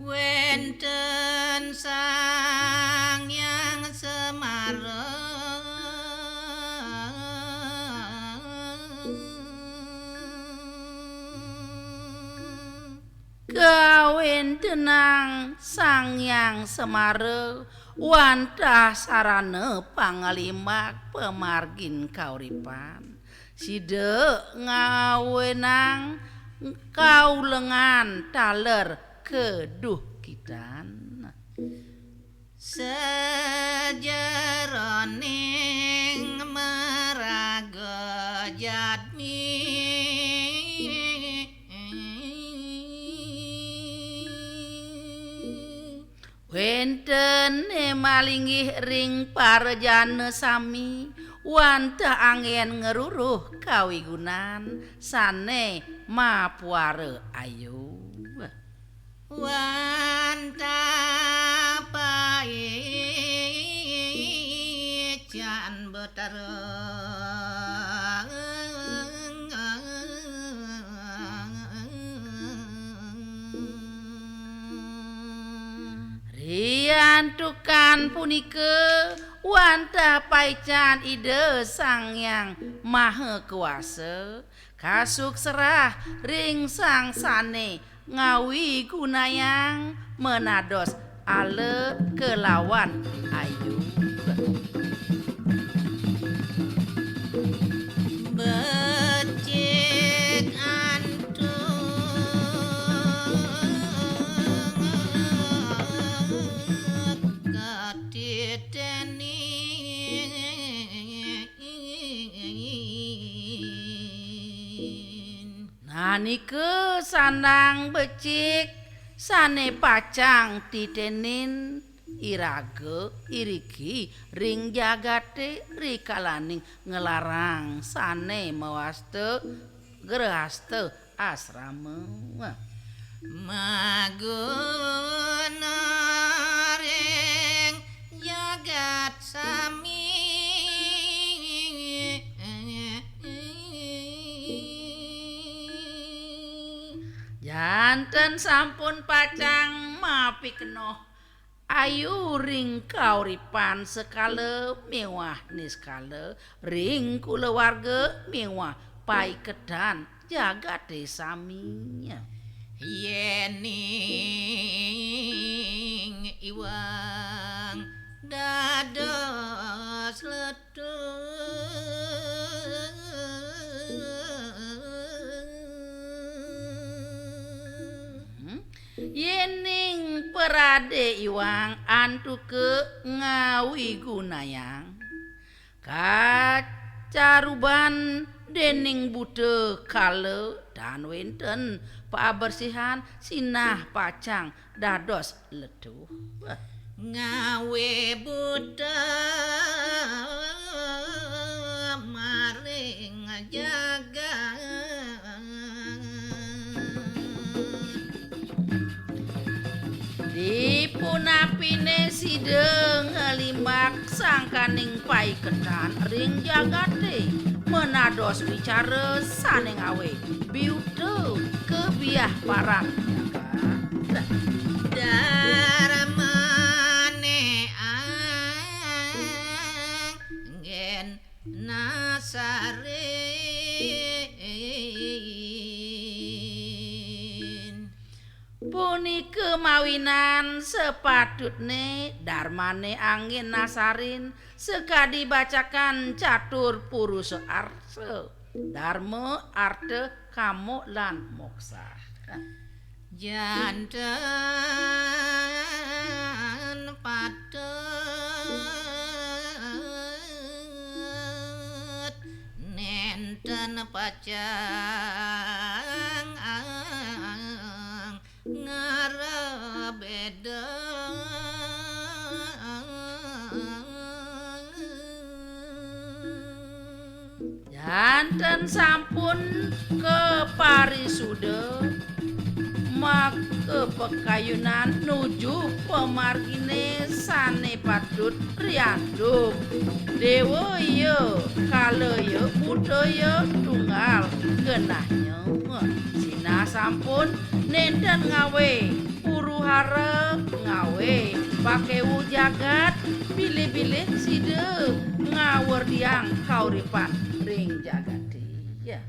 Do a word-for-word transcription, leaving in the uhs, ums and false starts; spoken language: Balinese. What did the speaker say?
Wénten Sang Hyang Semara. Kawéntenan Sang Hyang Semara wantah sarana pangalimbak pamargin kauripan. Sida ngawénang kaulengan taler kaduhkitan. Sajeroning maraga jadmi. Wénten malinggih ring parajana sami, wantah anggén ngruruh kawigunan sané mapuara ayu. Wantah paican Betara. Riantukan punika wantah paican Ida Sang Hyang Maha Kuasa, kasukserah ring sang sané ngawigunayang manados ala kalawan ayu. Becik antuk katiteni. Nah, nika sandang becik sané pacang titenin iraga iriki ring jagaté rikalaning nglarang sané mawasta grahasta asrama. Maguna ring jagat sami. Janten sampun pacang mapikenoh ayu ring kauripan sekala miwah niskala, ring kulawarga miwah paiketan jagaté sami. Yéning iwang dados letuh. Hmm? Yéning peradé iwang antuka ngawigunayang, kacaruban déning buta kala tan wénten pabersihan, sinah pacang dados letuh. Ngawi buta maring jagat. Dipunapiné sida ngalimbak sangkaning paiketan ring jagaté, manados wicara sané ngawé biuta kebiah paran jagat. Darmané anggén nasarin. Punika mawinan sapatutné darmané anggén nasarin sakadi bacakan catur purusa arsa, darma, arta, kama, lan moksa. Janten patut nénten pacang ngarabéda. Janten sampun kaparisuda Maka pakayunan nuju pamargine sane patut riantuk. Dewa ya, kala ya, buta ya, tunggal genahnya. Sinah sampun nenten ngawe huru-hara, ngawe pakewu jagat, bilih-bilih sida ngawerdiang kauripan ring jagate. Ya.